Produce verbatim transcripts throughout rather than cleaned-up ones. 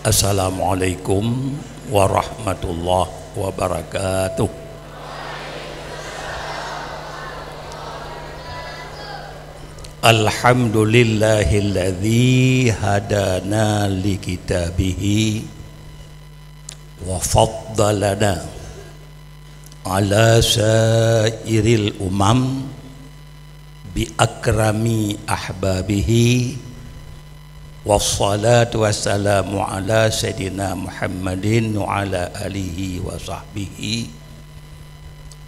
Assalamualaikum warahmatullahi wabarakatuh. Alhamdulillahilladzi hadana likitabihi wa faddalana ala sairil umam bi akrami ahbabihi, wassalatu wassalamu ala sayyidina Muhammadin wa ala alihi wa sahbihi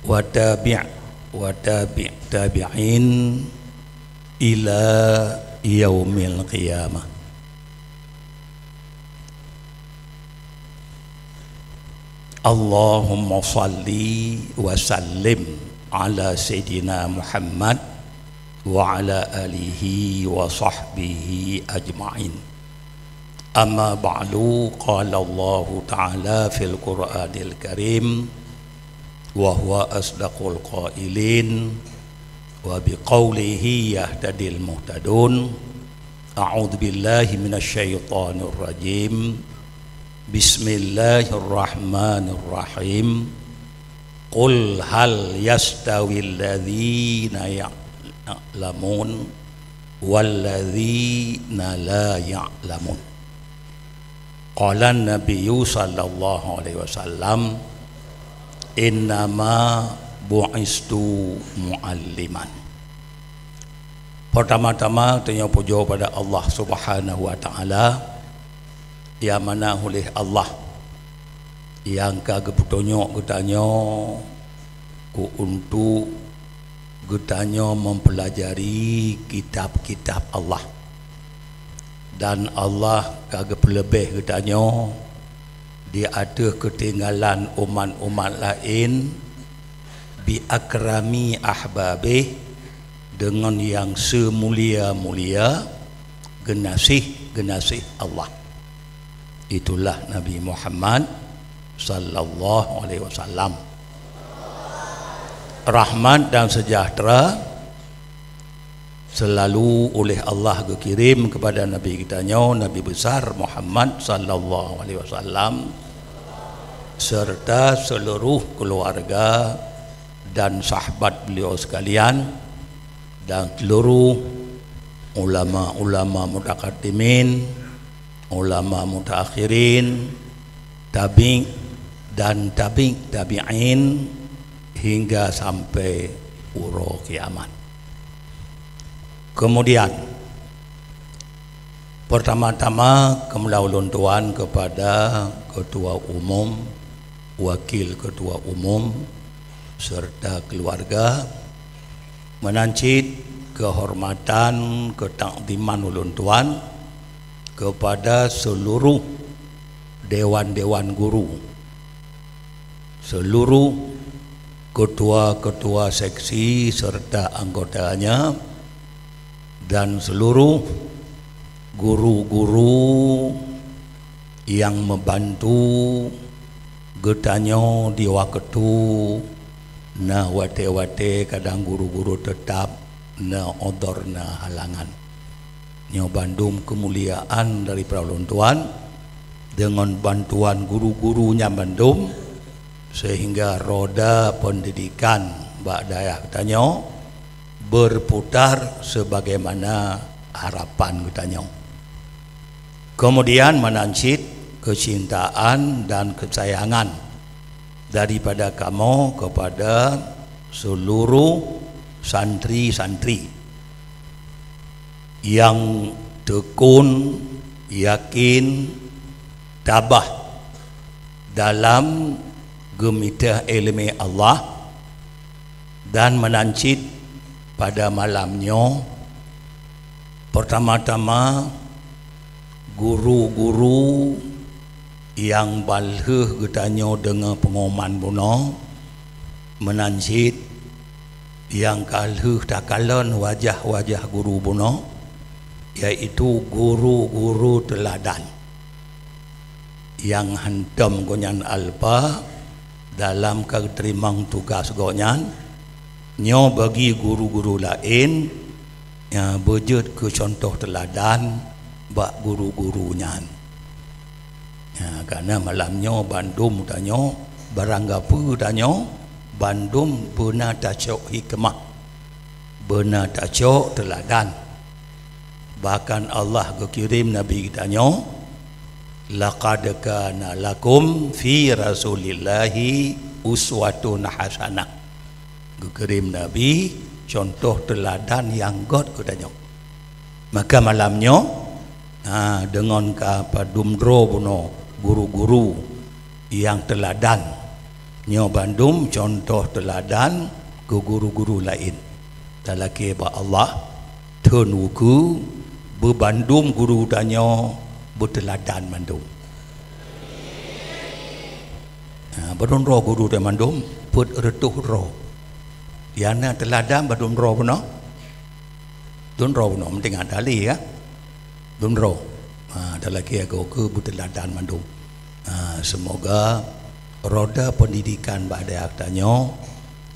wa tabi', wa tabi' tabi'in ila yaumil qiyamah. Allahumma shalli wa sallim ala sayyidina Muhammad wa ala alihi wa sahbihi ajma'in. Amma ba'du, qala Allahu ta'ala fil Qur'anil Karim, wa huwa asdaqul qailin, wa biqaulihi yahtadil muhtadun. A'udzu billahi minasy syaithanir rajim. Bismillahirrahmanirrahim. Qul hal yastawil ladzina ya'lamun wal ladzina la ya'lamun. Qala Nabiyyu sallallahu alaihi wasallam, "Innama bu'istu mu'alliman." Pertama-tama, tanyoe pujoe pada Allah Subhanahu wa Ta'ala, nyang mana uléh Allah nyang ka geupeutunyok geutanyoe keu untuk geutanyoe mempelajari kitab-kitab Allah. Dan Allah ka geupeuleubeh geutanyoe di ateueh keutinggalan umat-umat laén, bi akrami ahbabih, deungon nyang seumulia-mulia geunaséh-geunaséh Allah. Itulah Nabi Muhammad sallallahu alaihi wasallam. Rahmat dan sejahtera selalu uléh Allah geukirém keupada Nabi geutanyoe, Nabi besar Muhammad sallallahu alaihi wasallam, serta seluruh keluarga dan sahabat beliau sekalian, dan seluruh ulama-ulama mutakaddimin, ulama mutaakhirin, tabi' dan tabi' tabi'in, hingga sampai uroe kiamat. Kemudian, pertama-tama, keumeulah ulôn tuan kepada ketua umum, wakil ketua umum, serta keluarga, meunan cit keuhormatan, keutakdiman ulôn tuan kepada seluruh dewan-dewan guru, seluruh ketua-ketua seksi serta anggotanya, dan seluruh guru-guru nyang meubantu geutanyoe di waktu na watée-watée kadang guru-guru teutap na udhur, na halangan. Nyoe bandum keumuliaan daripada ulôn tuan deungon bantuan guru-guru nyan bandum, sehingga roda pendidikan bak dayah geutanyoe berputar sebagaimana harapan geutanyoe. Kemudian, meunan cit keucintaan dan keusayangan daripada kamoe kepada seluruh santri-santri nyang tekun, yakin, tabah dalam geumita iéleumé Allah, dan meunan cit pada malam nyoe, pertama-tama, guru-guru nyang ban lheueh geutanyoe deungoe peungoman bunoe, meunan cit nyang ka lheueh takalon wajah-wajah guru bunoe, yaitu guru-guru teuladan nyang hantom gobnyan alpa dalam ka geuteurimong tugaih gobnyan, Nyoe bagi guru-guru laén nyang beujeuet keu cuntoh teuladan bak guru-guru nyan. Nah, karena malam nyoe bandum tanyoe, barang gapeue tanyoe, bandum beuna tacok hikmah, beuna tacok teuladan. Bahkan Allah geukirém Nabi geutanyoe, "Laqad kana lakum fi Rasulillahi uswatun hasanah." Geukirém Nabi cuntoh teuladan nyang göt keu tanyoe. Maka malam nyoe, ha, deungon ka padum droe bunoe guru-guru nyang teuladan. Nyoe bandum cuntoh teuladan keu guru-guru laén. Talakée bak Allah, theun ukeue beubandum guru tanyoe beuteuladan mandum. Ha, bandum droe guru tanyoe mandum, peuet reutôh droe. Nyang na teuladan bandum droe bunoe. Dum droe bunoe, meuntang ada lé, ya. Dum droe. Ha, talakée ukeue beuteuladan mandum. Ha, semoga roda pendidikan bak dayah tanyoe,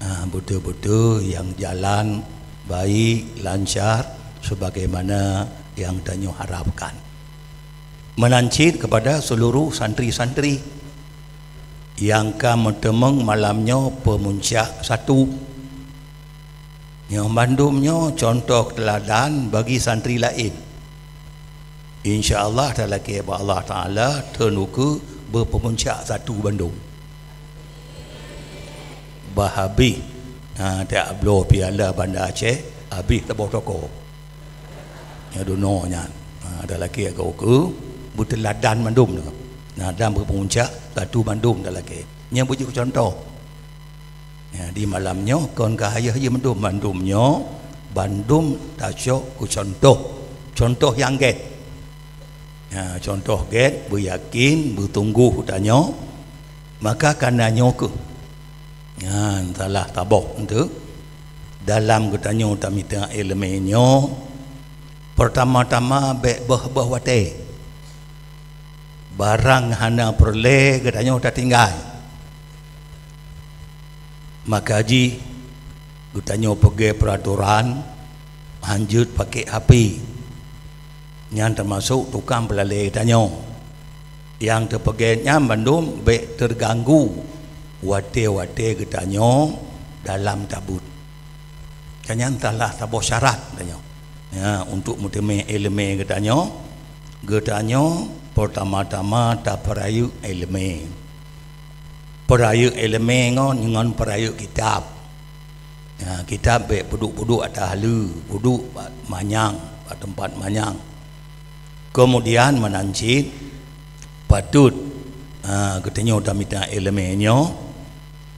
ha, beutôi-beutôi nyang jalan baik, lancar, sebagaimana nyang tanyoe harapkan. Meunan cit kepada seluruh santri-santri nyang ka meuteumeung malam nyoe peumunca satu. Nyoe bandum nyoe cuntoh teuladan bagi santri laén. Insya Allah, talakée bak Allah Taala, theun ukeue beupeumunca satu bandum. Bah habéh, ha, tajak bloe piala Banda Aceh, habéh saboh toko. Nyang dunoe nyan. Ha, talakée ukeue beuteuladan mandum nyoe. Nah, dan beupeumunca satu bandum talakée. Nyan beujeuet cuntoh. Ya, di malam nyoe kon ka hayeu-hayeu mandum, mandum nyoe bandum tacok keu cuntoh. Cuntoh nyang gét. Ya, cuntoh gét, beuyakin, beutunggoh tanyoe, maka kana nyoe keuh. Nyan salah saboh enteuk dalam geutanyoe tamita iéleumé nyoe, peurtama-tama bék boh-boh watée. Barang hana peureulée geutanyoe tatinggai. Maka jih geutanyoe peugét peuratoran hanjeuet pakék H P. Nyan teumasok tukang peulalée geutanyoe. Nyang teupeugét nyan bandum bék teuganggu watée-watée geutanyoe dalam tabeuet. Nyan salah saboh syarat geutanyoe. Ya, untuk meuteumé iéleumé geutanyoe, geutanyoe peurtama-tama tapeurayeuk iéleumé. Peurayeuk iéleumé ngon, ngon peurayeuk kitab. Ya, kitab bék peuduek-peuduek ateueh haleue, peuduek bak manyang, bak teumpat manyang. Keumudian meunan cit patôt, ha, geutanyoe tamita iéleumé nyoe,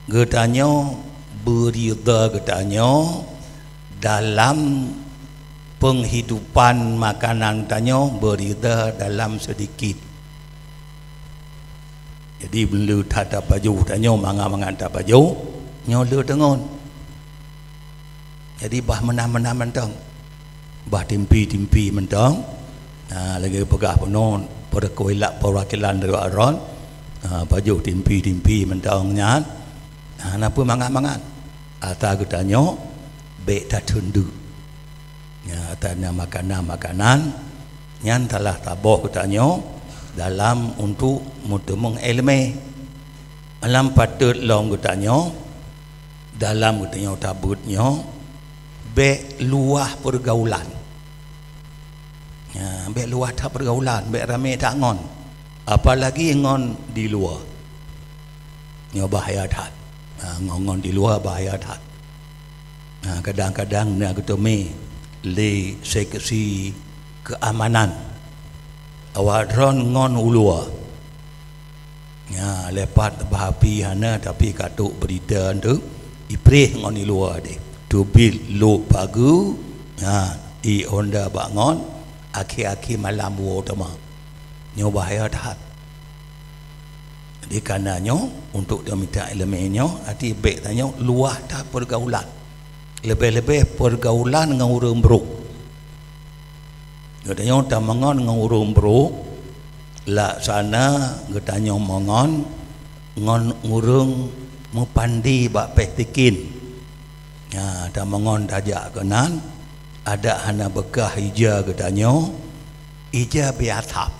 geutanyoe beuridha geutanyoe dalam peunghidupan makanan tanyoe, beuridha dalam seudikit. Jadi, le that tapajoh tanyoe, mangat-mangat tapajoh, nyoe le teungon. Jadi, bah meunan-meunan mantong. Bah timpi-timpi mantong. Ha, lagée peugah bunoe, perwakilan, perwakilan dari Ron. Ha, pajoh timpi-timpi mantong nyan. Ha, na peue mangat-mangat. Ata geutanyoe, bék tateundeuk. Ya, ata na makanan-makanan, nyan salah saboh geutanyoe dalam untuk meuteumeung iéleumé. Lam patôt lom geutanyoe, dalam geutanyoe tabeuet nyoe, bék luwah peurgaulan. Ya, bék luwah that peurgaulan, bék ramé that ngon. Apalagi ngon di luwa. Nyoe bahaya that. Ha, ngon-ngon di luwa bahaya that. Ha, kadang-kadang na geuteumé lé seksi keamanan. Awak droen ngon u luwa. Ya, lepat bah api hana, tapi ka trok beurita tu, ipreh ngon i luwa deh. Teubiet lok pageue, ha, i honda bak ngon, akhé-akhé malam woe teuma. Nyoe bahaya that. Jadi, kana nyoe, untuk tamita iéleumé nyoe, até bék tanyoe luwah that peurgaulan. Leubeh-leubeh peurgaulan ngon ureuëng brok. Geutanyoe tameungon ngon ureuëng brok, laksana geutanyoe meungon ngon ureuëng meupandi bak péh tikin. Ha, tameungon tajak keunan, adak hana beukah ija geutanyoe, ija biasa.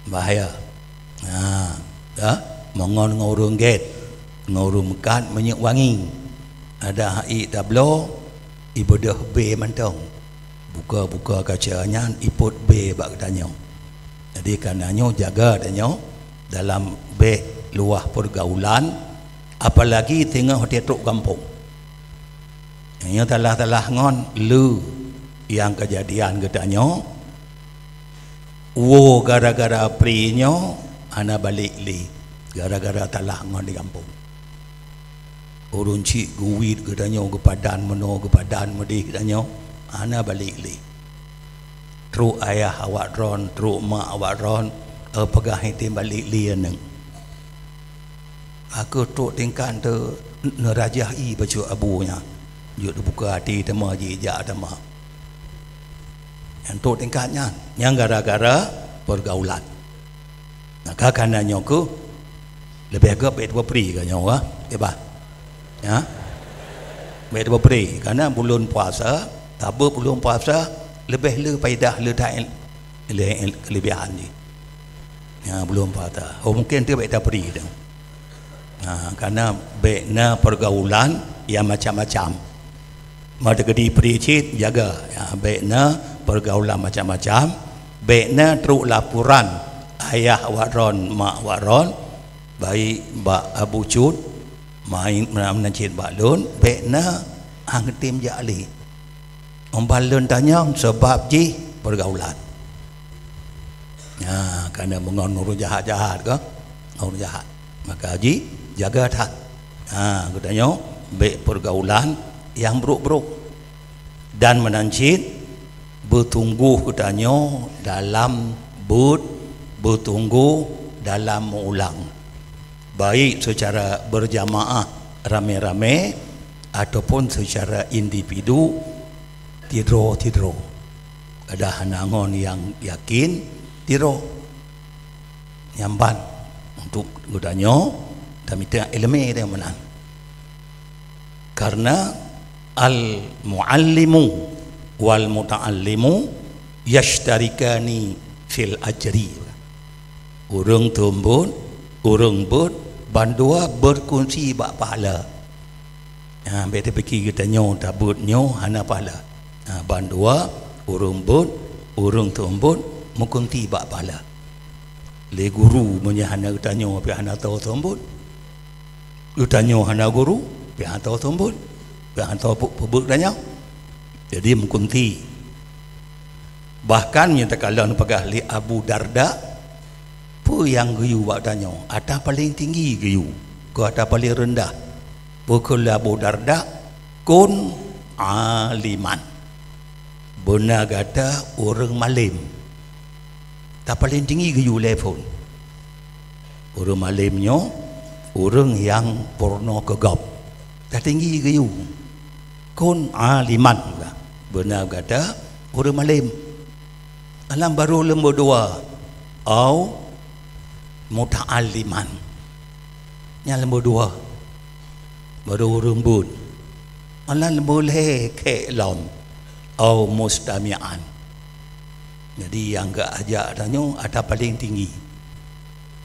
Bahaya. Ha, ya, meungon ngon ureuëng gét, ngon ureuëng meukat minyeuk wangi. Adak hai tabloe, ibeudôh bé mantong. Buka-buka kaca nyan ipot bé bak geutanyoe. Jadi, kareuna nyoe jaga tanyoe dalam bék luwah peurgaulan, apalagi teungoh watée trok gampông. Nyoe talah-talah ngon le nyang keujadian geutanyoe, woe gara-gara pri nyoe hana balek lé, gara-gara talah ngon di gampông. Ureuëng chik geuwit geutanyoe, geupadan meunoe, geupadan meudeh geutanyoe, hana balek lé. Trok ayah awak droen, trok mak awak droen, eh, peugah item balek lé aneuk. Aku trok tingkat teu neurajah i bacut abu nyan. Jeuet teubuka até teuma jijak teuma. Nyang trok tingkat nyan, nyang gara-gara peurgaulan. Maka kareuna nyoe keuh leubeh gét bék teupeupri keu nyoe, ah, ya bah. Ya. Bék teupeupri, kareuna buleuen puasa, tabeuet buleuen puasa leubeh le paedah le that il-, le il-, keulebihan jih. Ya, buleuen puasa. Oh, mungken teu bék tapri tu. Ha, kareuna bék na peurgaulan nyang macam-macam. Meuteukeudi pri cit, jaga. Ya, bék na peurgaulan macam-macam. Bék na trok laporan ayah awak droen, mak awak droen, baik bak Abu Cut, main meunan cit bak lôn, bék na hang tem jak lé. Umbak lôn tanyong sabab jih peurgaulan. Ha, kareuna meungon ureuëng jahat-jahat ka, ureuëng jahat. Maka ji jaga that. Ha, geutanyoe bék peurgaulan nyang brok-brok. Dan meunan cit beutunggôh geutanyoe dalam buet, beutunggôh dalam meuulang. Baik seucara beurjamaah ramé-ramé ataupun seucara individu, tidroe-tidroe. Kadang hana ngon nyang yakin, tidroe. Nyang ban untuk geutanyoe tamita iéleumé teuh meunan. Karena al-muallimu wal muta'allimu yashtarikani fil ajri. Ureuëng teumbot, ureuëng bot, bandua beurkunsi bak pahala. Ha, bék tapike geutanyoe tabeuet nyoe hana pahala. Ha, bandua ureuëng bot, ureuëng teumbot meukunsi bak pahala. Lé guru meunyoe hana geutanyoe pih hana tao teumbot. Geutanyoe hana guru, pih hana tao teumbot, pih hana tao peubuet geutanyoe. Jadi meukunsi. Bahkan meunyoe takalon peugah lé Abu Darda, peue nyang geuyue bak tanyoe? Atra paleng tinggi geuyue, keu atra paleng reundah. Peue kheun lé Abu Darda, kun aliman. Beuna gata ureuëng malem. Tapaleng tinggi geuyue lé phon. Ureuëng malem nyoe ureuëng nyang peurunoe keu gob. Tatinggi geuyue. Kun aliman, beuna gata ureuëng malem. Alam baru leumbot dua, au muta'alliman. Nyang leumbot dua, baru ureuëng bot. Alam leumbot lhée khék lom, au mustami'an. Jadi nyang geuajak tanyoe atra paleng tinggi.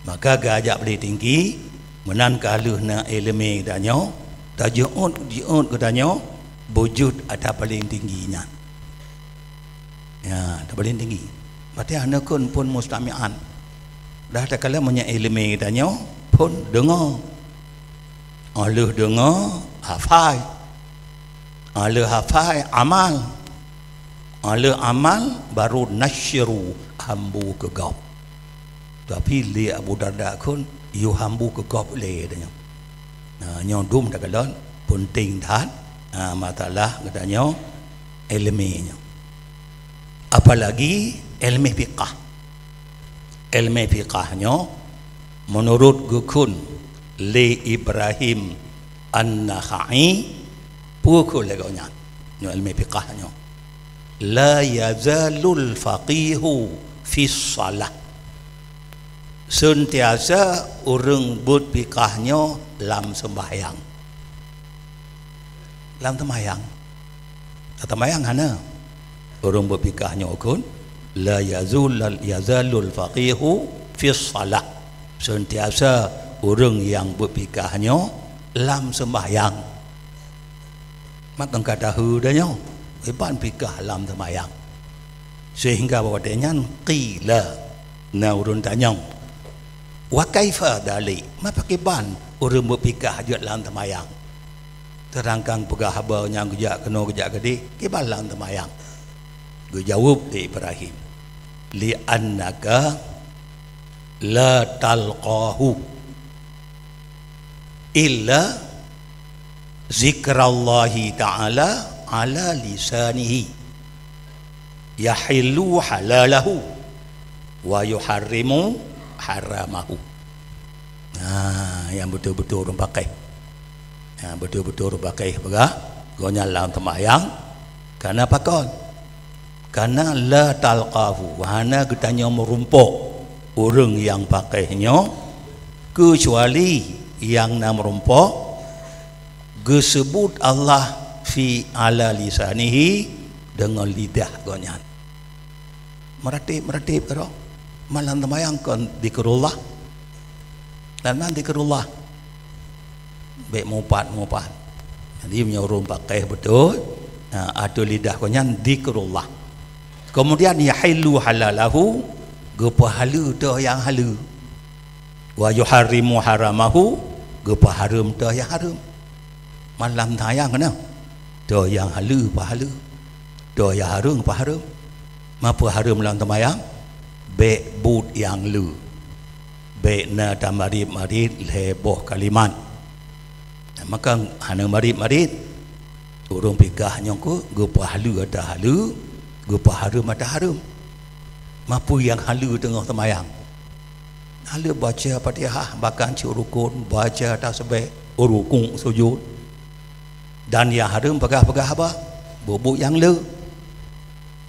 Maka geuajak paleng tinggi, meunan ka lheueh na iéleumé tanyoe, tajeuôt-jeuôt geutanyoe beujeuet atra paleng tinggi nyan. Ya, atra paleng tinggi. Berarti hana kon phon mustami'an. Dah takalon meunyoe iéleumé tanyoe phon deungoe. Óh lheueh deungoe hafai. Óh lheueh hafai amal. Óh lheueh amal baru nasyru hambu keu gob. Tapi lé Abu Darda khon yue hambu keu gob lé tanyoe. Nah, nyoe dum takalon peunteng that, ha, masalah geutanyoe iéleumé nyoe. Apalagi iéleumé fiqah. Iéleumé fiqah nyoe meunurot geukhon lé Ibrahim An-Nakha'i, peue kheun lé gobnyan? Nyoe iéleumé fiqah nyoe. La yazalul faqihu fis shalah. Seuntiasa ureuëng bot fiqah nyoe lam seumbahyang. Lam teumayang. Lam teumayang hana. Ureuëng beupikah nyoe kon, la yazul, yazalul faqihu fis shalah. Sentiasa ureuëng nyang beupikah nyoe lam seumbahyang. Maka ka tahu dah nyoe, iban pikah lam teumayang. Sehingga bak watée nyan qila, na ureuëng tanyong, "Wa kaifa dzalik?" Ma pakriban ureuëng beupikah jeuet lam teumayang? Teurangkan peugah haba nyang geujak keunoe geujak keudeh, kiban lam teumayang. Geujaweueb lé Ibrahim, "Li annaka la talqahu illa zikrallahi ta'ala ala lisanihi, yahillu halalahu wa yuharrimu haramahu." Ha, nyang beutôi-beutôi ureuëng pakéh. Ha, beutôi-beutôi ureuëng pakéh peugah, gobnyan lam teumayang, kana pakon? Kana la talqahu, hana geutanyoe meurumpok ureuëng nyang pakéh nyoe, keucuali nyang na meurumpok geuseubut Allah fi ala lisanihi, deungon lidah gobnyan. Meuratéb-meuratéb keudroe. Malam teumayang kon zikrullah. Dan nan zikrullah. Bék mupat-mupat. Jadi, meunyoe ureuëng pakéh beutôi, ha, ateueh lidah gobnyan zikrullah. Kemudian, yahillu halalahu, geupeuhaleue toh nyang haleue. Wa yuharrimu haramahu, geupeuhareuem toh nyang hareuem. Malam teumayang keunoe. Toh nyang haleue peuhaleue, toh nyang hareuem peuhareuem. Ma peuhareuem lam teumayang? Bék buet nyang le. Bék na tamarit-marit lhée boh kalimat. Maka hana marit-marit. Ureuëng pikah nyoe keuh geupeuhaleue ata haleue, geupeuhareuem ata hareuem. Ma peue nyang haleue teungoh teumayang? Haleue baca Fatihah, bahkan cit rukon, baca tasbih, rukuk, sujud. Dan nyang hareuem peugah-peugah haba, buet-buet nyang le.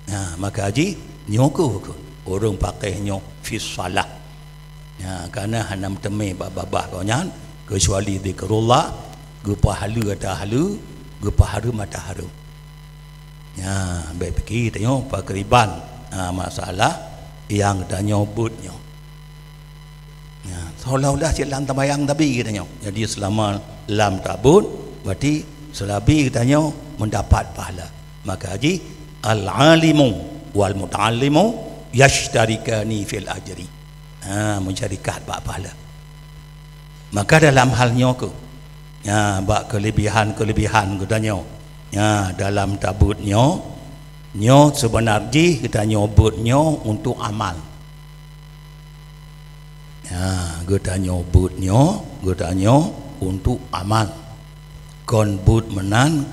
Nah, maka jih nyoe keuh ureuëng pakéh nyoe fis shalah. Nah, kana hana meuteumé bak babah gobnyan, keucuali zikrullah, geupeuhaleue ata haleue, geupeuhareuem ata hareuem. Nah, bék pike tanyoe pakriban, nah, masalah nyang tanyoe beuet nyoe. Ya, seolah-olah cit lam teumayang tabi geutanyoe. Jadi, seulama lam tabeuet, berarti seulabi geutanyoe mendapat pahala. Maka jih, al-alimu wal muta'allimu yashtarikani fil ajri. Ha, mensyarikat bak pahala. Maka dalam hal nyoe keuh, ya, bak keulebihan-keulebihan geutanyoe, ya, dalam tabeuet nyoe, nyoe seubeuna jih geutanyoe beuet nyoe untuk amal. Ha, geutanyoe beuet nyoe, geutanyoe untuk amal. Kon beuet meunan,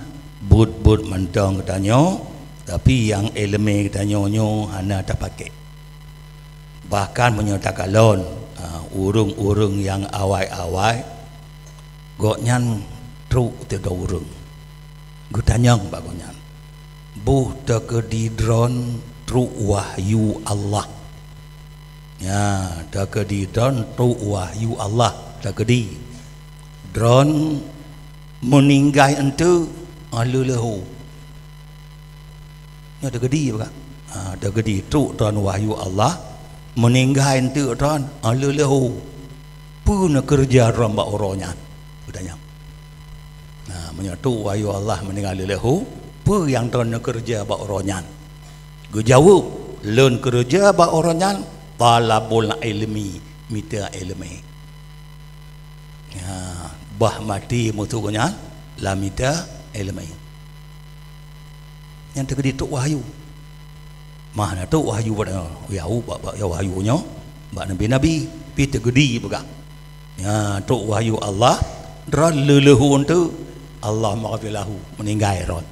beuet-beuet mantong geutanyoe, tapi nyang iéleumé geutanyoe nyoe hana tapakék. Bahkan meunyoe takalon, ha, ureuëng-ureuëng nyang awai-awai, gobnyan trok sidroe ureuëng. Geutanyong bak gobnyan, "Boh teukeudi droen trok wahyu Allah?" Ya, teukeudi droen trok wahyu Allah, teukeudi. Droen meuninggai eunteuk, ah, leuleuho. Nyoe teukeudi peugah. Ha, teukeudi trok droen wahyu Allah, meuninggai eunteuk droen, ah, leuleuho. Peue neukeureuja droen bak uroe nyan? Geutanyong. Nah, meunyoe trok wahyu Allah meuninggai leuleuho, peue nyang droen neukeureuja bak uroe nyan? Geujaweueb, "Lôn keureuja bak uroe nyan, thalabul ilmi, mita iéleumé." Ya, bah maté meusu gobnyan lam mita iéleumé. Nyan teukeudi trok wahyu. Mah na trok wahyu bak, ya, bak, bak, ya, wahyu nyoe bak nabi-nabi, pi teukeudi peugah. Ya, trok wahyu Allah, droen leuleuho eunteuk, Allahummaghfir lahu, meuninggai droen.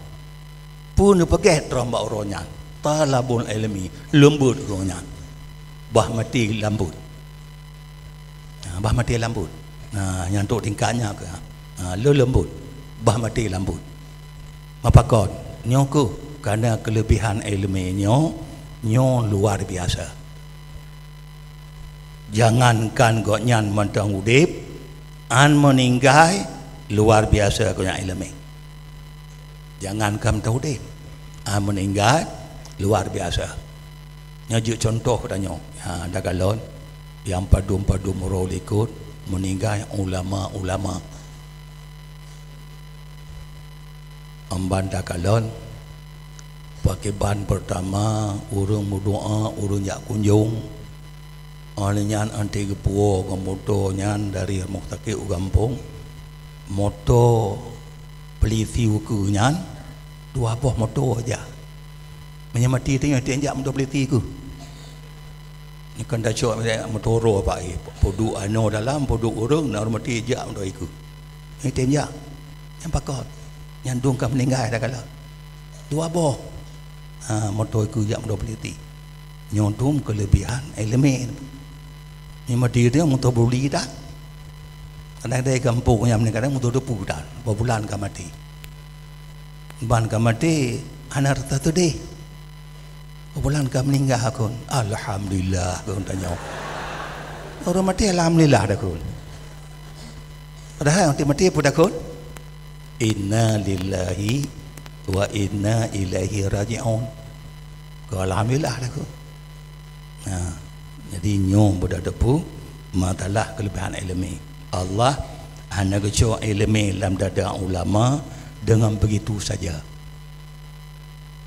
Peue neupeugét droen bak uroe nyan? Thalabul ilmi, leumbot uroe nyan. Bah maté lambot. Ha, bah maté lambot. Ha, nyan trok tingkat nyan keuh. Ha, lé leumbot. Bah maté lambot. Mapakon? Nyoe keuh, karena keulebihan iéleumé nyoe, nyoe luar biasa. Jangankan gobnyan mantong udeb, an meuninggai, luar biasa gobnyan iéleumé. Jangankan meuteudeh, ah, meuninggai luar biasa. Nyoe jeuet contoh tanyoe. Ha, takalon nyang padum-padum uroe likot meuninggai ulama-ulama. Amban takalon, pakriban peurtama ureuëng meudoá, ureuëng jak kunjong. Óh lheueh nyan até geupuwoe ngon moto nyan dari rumoh sakét u gampông. Moto peulisi ukeue nyan dua boh moto aja. Meunyoe maté teungoh tiep jak moto peulisi keuh. Nyoe kan tacok moto roh apa, eh, peuduek anoe dalam, peuduek ureuëng, na ureuëng maté jak moto ikeu. Nyoe tiep jak. Nyang pakon? Nyang dum ka meuninggai dah kala. Dua boh. Ha, moto ikeu jak moto peulisi. Nyoe dum keulebihan iéleumé. Nyoe maté dia moto buli dah. Kadang dari gampông nyang kadang moto depu dah. Bebulan ka maté. Ban ka maté hana rasa sedih. Bulan ka meuninggai kon, alhamdulillah kon tanyoe. Ureuëng maté alhamdulillah dah kon. Padahai ureuëng maté peue dah kon? Inna lillahi wa inna ilaihi raji'un. Kon alhamdulillah dah kon. Nah, jadi nyoe budak teupeu masalah keulebihan iéleumé. Allah hana geucok iéleumé lam dada ulama deungon beugitu saja.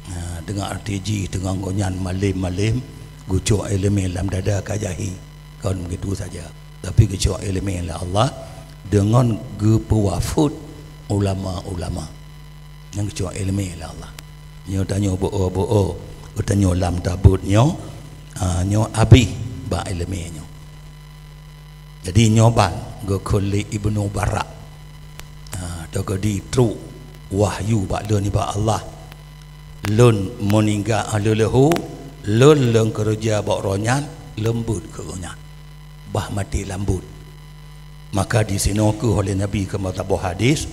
Ha, deungon até jih, deungon gobnyan malém-malém, geucok iéleumé lam dada ka jahé. Kon beugitu saja. Tapi geucok iéleumé lé Allah deungon geupeuwafeuet ulama-ulama. Nyang geucok iéleumé lé Allah. Nyoe tanyoe beu-o, beu-o, geutanyoe lam tabot nyoe, ha, nyoe abéh bak iéleumé nyoe. Jadi nyoe ban geukheun lé Ibnu Barak. Ha, teukeudi trok wahyu bak lôn nibak Allah. Lôn meuninggai leuleuhu, lôn lôn keureuja bak uroe nyan, leumbot keu uroe nyan. Bah maté lambot. Maka disinoe keuh oleh Nabi keu meusaboh hadis,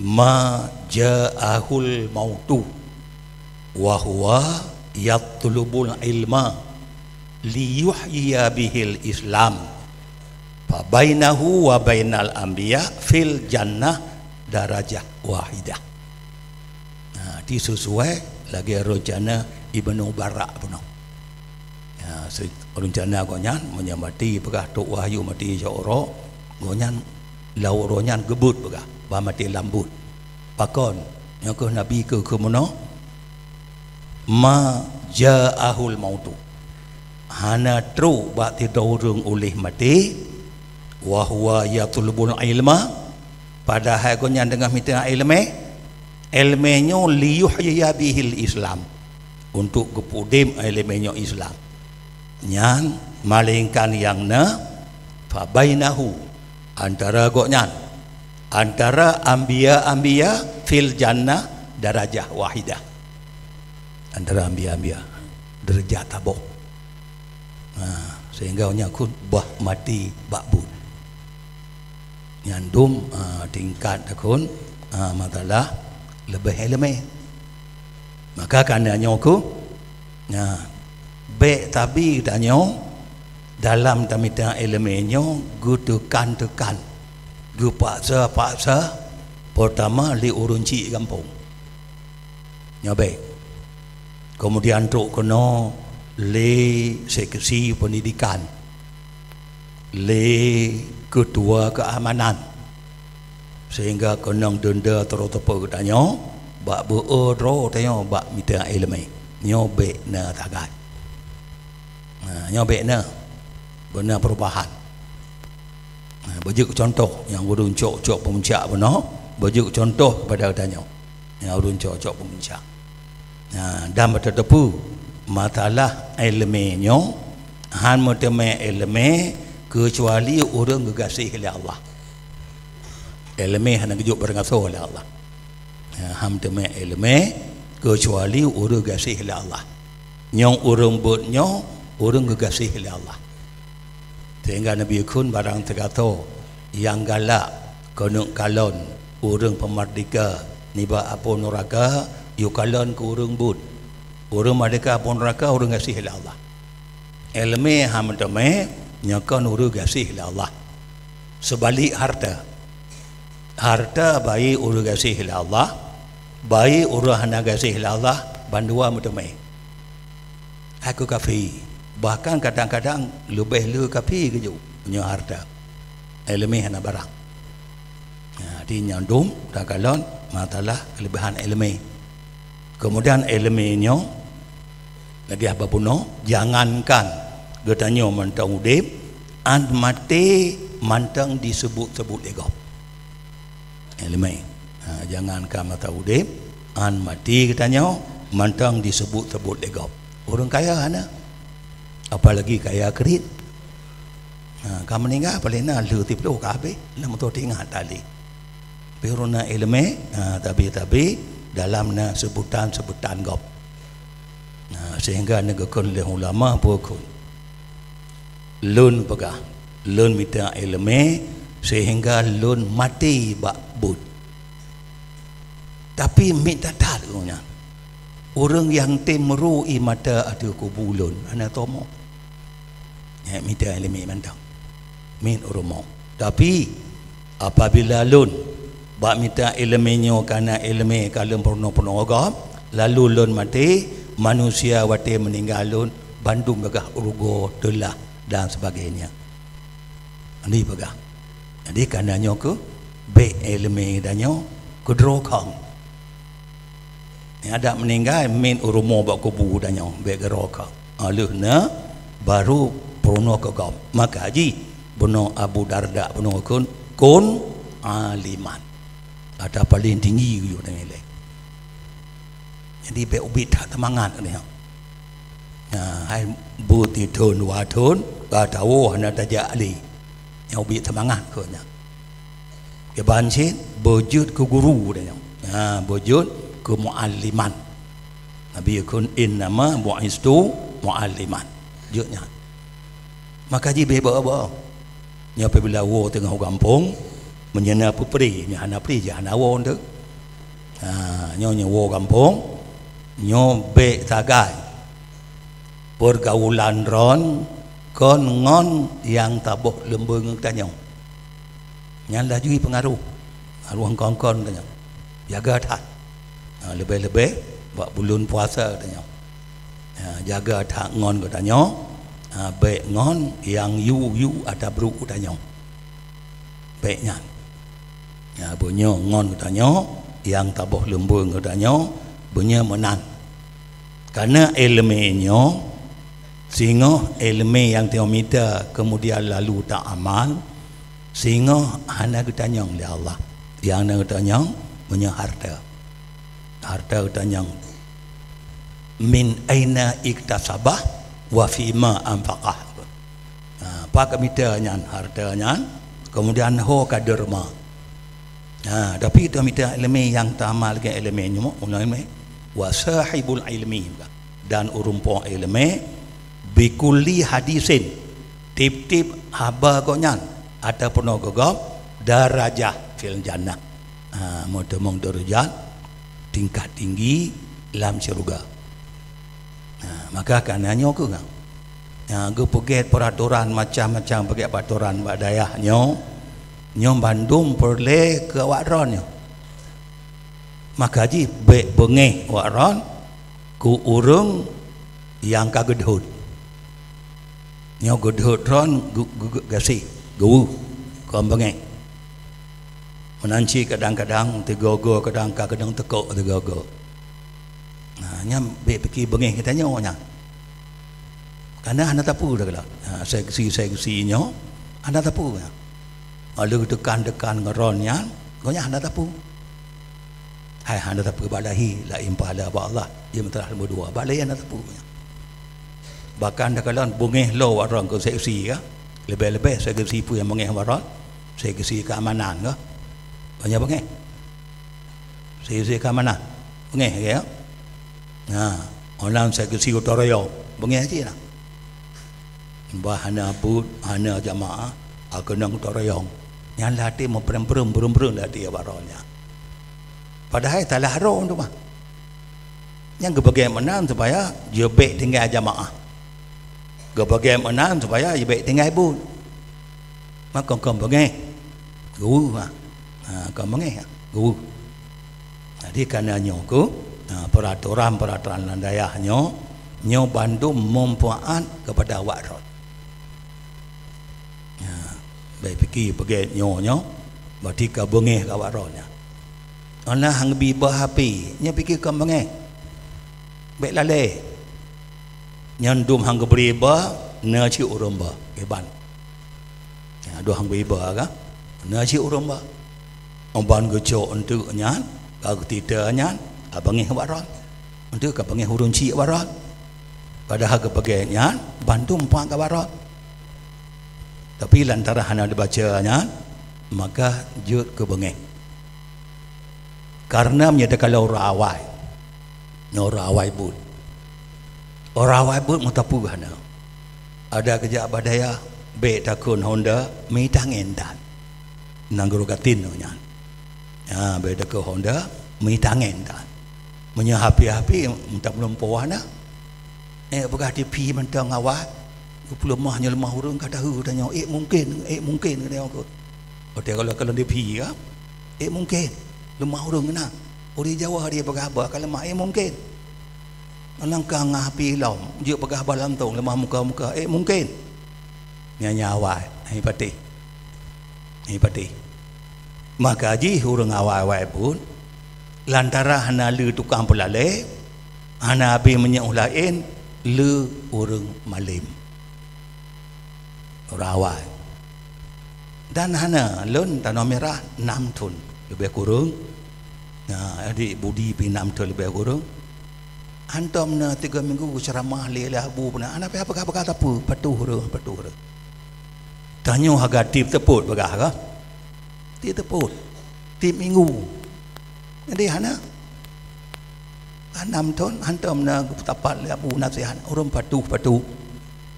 "Ma ja'ahul mautu wa huwa yatlubul ilma liyuhyiya bihil Islam, fa bainahu wa bainal anbiya fil jannah darajah wahidah." Nah, di sesuai lagée rencana Ibnu Barak bunoe. Ya, se-, rencana gobnyan, meunyoe maté peugah trok wahyu maté siat uroe, gobnyan lam uroe nyan geubeuet peugah, bah maté lambot. Pakon? Nyoe keuh Nabi keuh keu meunoe, "Ma ja'ahul mautu." Hana trok bak sidroe ureuëng uléh maté, wa huwa yatlubul ilma, padahai gobnyan teungoh mita iéleumé. Iéleumé nyoe liyuhyiya bihil Islam, untuk geupeudeb iéleumé nyoe Islam. Nyan, malaingkan nyang na, fa bainahu, antara gobnyan, antara anbiya-anbiya fil jannah darajah wahidah. Antara anbiya-anbiya, deurajat saboh. Ha, sehingga nyan keuh bah maté bak buet. Nyan dum, ha, tingkat takheun, ha, masalah leubeh iéleumé. Maka kana nyoe keuh, ha, bék tabi tanyoe dalam tamita iéleumé nyoe geuteukan-teukan, geupaksa-paksa, peurtama lé ureuëng chik gampông. Nyoe bék. Keumudian trok keunoe lé seksi peundidikan, lé keutua keuamanan, sehingga keunong deunda troe teupeu geutanyoe bak beu-o droe tanyoe bak mita iéleumé. Nyoe bék na sagai. Nah, nyoe bék na, beuna peurubahan. Nah, beujeuet contoh nyang ureuëng cok-cok peumeunca bunoe, beujeuet contoh keupada geutanyoe nyang ureuëng cok-cok peumeunca. Nah, dan beuteupeue masalah iéleumé nyoe, hán meuteumé iéleumé keucuali ureuëng geugaséh lé Allah. Iéleumé hana geujok beureugasoe lé Allah. Ya, hán meuteumé iéleumé keucuali ureuëng gaséh lé Allah. Nyang ureuëng beuet nyoe ureuëng geugaséh lé Allah. Sehingga Nabi kheun barang teugasoe nyang galak keuneuk kalon ureuëng peumeurdeka nibak apui nuraka, yue kalon keu ureuëng beuet. Ureuëng meurdeka apui nuraka ureuëng gaséh lé Allah. Iéleumé hán meuteumé nyoe kon ureuëng gaséh lé Allah. Seubalek hareuta. Hareuta bayeue ureuëng gaséh lé Allah, Baik ureuëng hana gaséh lé Allah, bandua meuteumé. Hai keu kafé, bahkan kadang-kadang leubeh le kafé keujeuet nyoe hareuta. Iéleumé hana barang. Nah, di nyang dum takalon masalah keuleubaihan iéleumé. Keumudian iéleumé nyoe lagée haba bunoe, jangankan geutanyoe mantong udeb, an maté mantong diseubut-seubut lé gob. Iéleumé. Ha, jangankan masa udeb, an maté geutanyoe mantong diseubut-seubut lé gob. Ureuëng kaya hana, apalagi kaya kriet. Ha, ka meuninggai paléng na lheueh tiplôh ka habéh, na meutoh teuingat tali. Tapi ureuëng na iéleumé, ha, tabi-tabi dalam na seubutan-seubutan gob. Ha, sehingga neugeukheun lé ulama peue kheun. Lôn peugah, lôn mita iéleumé sehingga lôn maté bak buet. Tapi miet that-that ureuëng nyan. Ureuëng nyang tem meurô ié mata ateueh kubu lôn hana tomo. Nyan mita iéleumé mantong. Miet ureuëng mo. Tapi apabila lôn bak mita iéleumé nyoe kana iéleumé ka lôn peurunoe-peurunoe gob, lalu lôn maté, manusia watée meuninggai lôn bandum gagah rugoe, teulah dan sebagainya. Ni peugah. Jadi kana nyoe keuh bék iéleumé tanyoe keudroe kong. Nyang adak meuninggai miet ureuëng mo bak kubu tanyoe bék keudroe kong. Óh lheueh nyan baru peurunoe keu gob. Maka jih bunoe Abu Darda bunoe kheun kun aliman. Ata paléng tinggi geuyue nilai. Jadi bék ubit that seumangat nyoe. Nah, hai buet thon dua thon ka tawoe hana tajak lé. Nyang ubit seumangat keu nyan. Kiban cit beujeuet keu guru tanyoe. Ha, beujeuet keu mualliman. Nabi kheun innama bu'istu mualliman. Jeuet nyan. Maka jih bék ba-ba. Nyoe apabila woe teungoh u gampông, meunyoe na peupré, nyoe hana pré, jih hana woe enteuk. Ha, nyoe nyoe woe gampông, nyoe bék sagai. Peurgaulan droen kon ngon nyang saboh leumbeueng tanyoe. Nyan laju peungaruh, pengaruh kon-kon tanyoe. Jaga that. Ha, leubeh-leubeh bak buleuen puasa tanyoe. Ha, jaga that ngon geutanyoe, ha, bék ngon nyang yue-yue ata brok geutanyoe. Bék nyan. Ha, beunyoe ngon geutanyoe, nyang saboh leumbeueng geutanyoe, beunyoe meunan. Karena iéleumé nyoe, singoh iéleumé nyang teumita keumudian lalu taamal, singoh hana geutanyong lé Allah. Nyang na geutanyong meunyoe hareuta. Hareuta geutanyong, "Min aina iktasabah wa fima anfaqah?" Ha, pat geumita nyan hareuta nyan, keumudian ho ka deureuma. Ha, tapi teumita iéleumé nyang taamal lagée iéleumé nyoe, ulôn iéleumé, wa sahibul ilmi, dan ureuëng po iéleumé, bikulli hadisin, tieb-tieb haba gobnyan ateueh peunoh geugob darajah fil jannah. Ha, meuteumong deurajat tingkat tinggi lam syeuruga. Ha, maka kana nyoe keuh, ha, geupeugét peuratoran macam-macam peugét peuratoran bak dayah nyoe, nyoe bandum peureulée keu awak droe nyoe. Maka jih bék beungéh awak droe keu ureuëng nyang ka geudhôt. Nyoe geudhôt droe gu-, gu-, gu-, gaséh, geuweuh, kon beungéh. Meunan cit kadang-kadang teugoe-goe kadang ka keudong teukok teugoe-goe. Nah, nyan bék pike beungéh geutanyoe nyan. Karena hana tapeue dah galak. Ha, seksi-seksi nyoe hana tapeue nyan. Lalu teukan-teukan ngon droe nyan, gobnyan hana tapeue. Hai hana tapeue bak lahé, laén pahala bak Allah, jeuet meuteurah lembu dua. Bak lahé hana tapeue nyan. Bahkan takalon beungéh lo awak droe keu seksi ka. Leubeh-leubeh seksi peue nyang beungéh awak droe? Seksi keamanan ka. Banyak beungéh. Seksi keamanan. Beungéh ke ya? Nah, onang seksi gotong royong. Beungéh cit lah. Bah hana buet, hana jamaah, a keunong gotong royong. Nyan lah até meuprem-prem, brem-brem lah até awak droe nyan. Padahai salah droe tu mah. Nyang geupeugét meunan supaya jeuet bék tinggai jamaah. Geupeugét meunan supaya jeuet bék tinggai buet. Maka kon beungéh. Geuweuh, ha. Ha, kon beungéh, ha. Geuweuh. Ha, Jadi, karena nyoe keuh, ha, peraturan-peraturan lam dayah nyoe, nyoe bandum manfaat kepada awak droe. Ha, bèk pike peugèt nyoe nyoe, berarti ka beungèh keu awak droe nyan. Alah hang bi beuh api, nyoe pike kon beungèh. Bèk lalè. Nyan dum hang geubri beuh, na cit ureueng beuh, kiban. Ya, dum hang geubri beuh ka, na cit ureueng beuh. Uban geucok eunteuk nyan, ka geutita nyan, ka beungèh bak droe. Eunteuk ka beungèh ureueng cit bak droe. Padahai geupeugèt nyan, bandum manfaat keu bak droe. Tapi lantaran hana dibaca nyan, maka jeuet keu beungèh. Karena meunyoe takalon ureueng awai, nyoe ureueng awai buet. Ureueng awai buet meuteupeu hana. Ada keujak bak dayah, bèk takheun honda, mita ngen tan. Nanggroe gatin nyoe nyan. Ha, bèk takheun honda, mita ngen tan. Meunyoe hapi-hapi, mita meulumpoe hana. Eh, peugah tipi mantong awai. Geupeuleumah nyoe leumah ureueng ka tahu tanyoe. Eh, mungkin, eh, mungkin, kata nyoe keuh. Oke, kalau, kalau tipi ka, eh, mungkin. Leumah ureueng keunan. Ureueng Jawa dia peugah haba ka leumah, eh, mungkin. Alangkah ngah api lom, jeuet peugah haba lantong leumah muka-muka, eh, mungkin. Nyan, nyan awai, hai patéh. Hai patéh. Maka jih ureueng awai-awai pun, lantaran hana le tukang peulalè, hana abéh minyeuk laén, le ureueng malém. Ureueng awai. Dan hana lôn tanoh mirah nam thon leubeh kureueng. Nah, adik Budi pi nam thon leubeh kureueng. Hantom na tiga minggu ceuramah lé, lé Abu puna. Hana payah peugah-peugah teupeu, patuh ureueng, patuh ureueng. Tanyoe haga tiep teupot peugah ka? Tiep teupot. Tiep minggu. Jadi hana. Nam thon, hantom na geupeusapat lé Abu nasihat, ureueng patuh-patuh.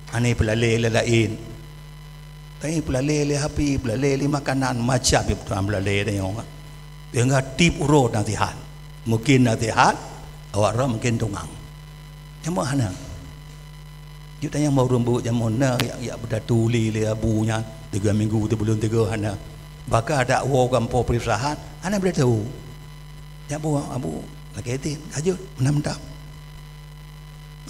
Hana peulalè lé laén. Tapi peulalè lé api, peulalè lé makanan, macam peulalè tanyoe. Sehingga tiep uroe nasihat. Mungkin nasihat, awak droe mungkin tungang. Cuma hana. Jeuet tanyong bak ureueng buet jameun na, jak, jak beudatu lé, lé Abu nyan, tiga minggu, tiga buleuen, tiga hana. Bahkan adak woe gampông peurisahan, hana beudatu. Jak bu, Abu, lakèe idhin, ka jeuet, meunan mantong.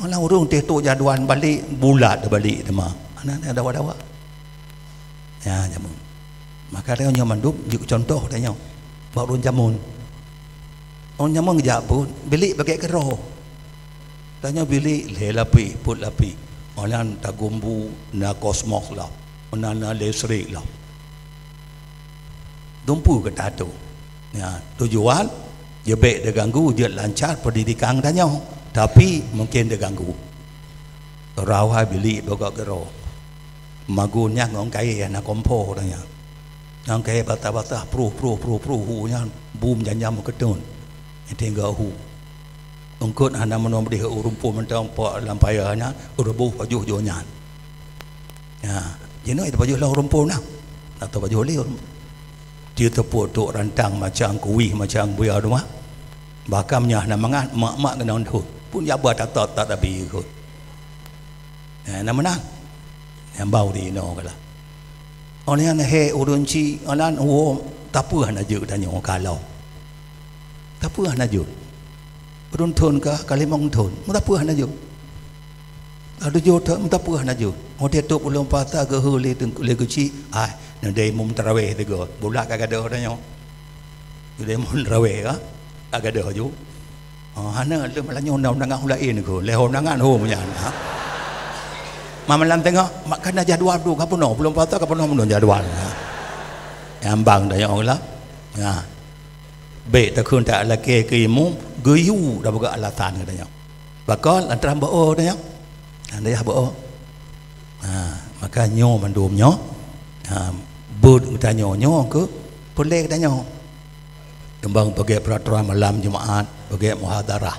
Malah ureueng teuh trok jadual balek, bulat teubalek teuma. Hana, hana dawa-dawa. Ya, jameun. Maka tanyoe nyoe mandum jeuet contoh tanyoe bak ureueng jameun. Ureueng jameun geujak buet, bilék pakai keudroe. Tanyoe bilék lhèe lapéh, peuet lapéh. Meunan tagumbu na kosmos lom, meunan na listrik lom. Dumpeue keu tato. Ya, tujuan jeuet bèk teuganggu, jeuet lancar pendidikan tanyoe, tapi mungkin teuganggu. Rawa bilék bak keudroe. Magun nyan ngon kayèe hana kompor tanyoe. Ngon kayèe basah-basah, pruh, pruh, pruh, pruh, hu nyan bum janjam meukeuteuet. Tinggai hu. Eungkôt hana meunoe beudeh u rumpon mantong pok lam paya nyan, reubôh pajoh jih nyan. Ya, jinoe tapajoh lam rumpon na. Atau pajoh lé rumpon. Dia teupeue trok rantang macam kuwih, macam buya duma. Bahkan meunyoe hana mangat, mak-mak keunoe deuh. Pun jaba tatot tak tabi kot. Nah, na meunan. Nyang bau di inoe kala. Oleh nyan he ureueng ci, alan uwo tapeue hana jeuet tanyoe kalau. Tapeue hana jeuet. Ureueng thon ka, ka limong thon. Tapeue hana jeuet. Ka tujoh thon, tapeue hana jeuet. Watèe top ulôn pasa geuheu lé teungku lé geuci, ai, neudai mum taraweh tiga. Bulat ka gadoh tanyoe. Neudai mum taraweh ka, ka gadoh ju. Oh, hana lé malam nyoe na undangan hulain ko. Lé undangan ho nyan. Ha? Malam teungoh, mak kana jadual tu ka peunoh, belum patah ka peunoh, peunoh jadual. Ha? Nyambang dah nyoe lah. Ha. Bèk takheun tak lakèe keu imum, geuyue dah peugah alasan keu tanyoe. Bakol antara bak oh tanyoe. Hana yah bak oh. Ha, maka nyoe mandum nyoe. Ha, buet geutanyoe nyoe keu peureulèe geutanyoe. Keumbang pakai peraturan malam Jumaat, pakai muhadarah.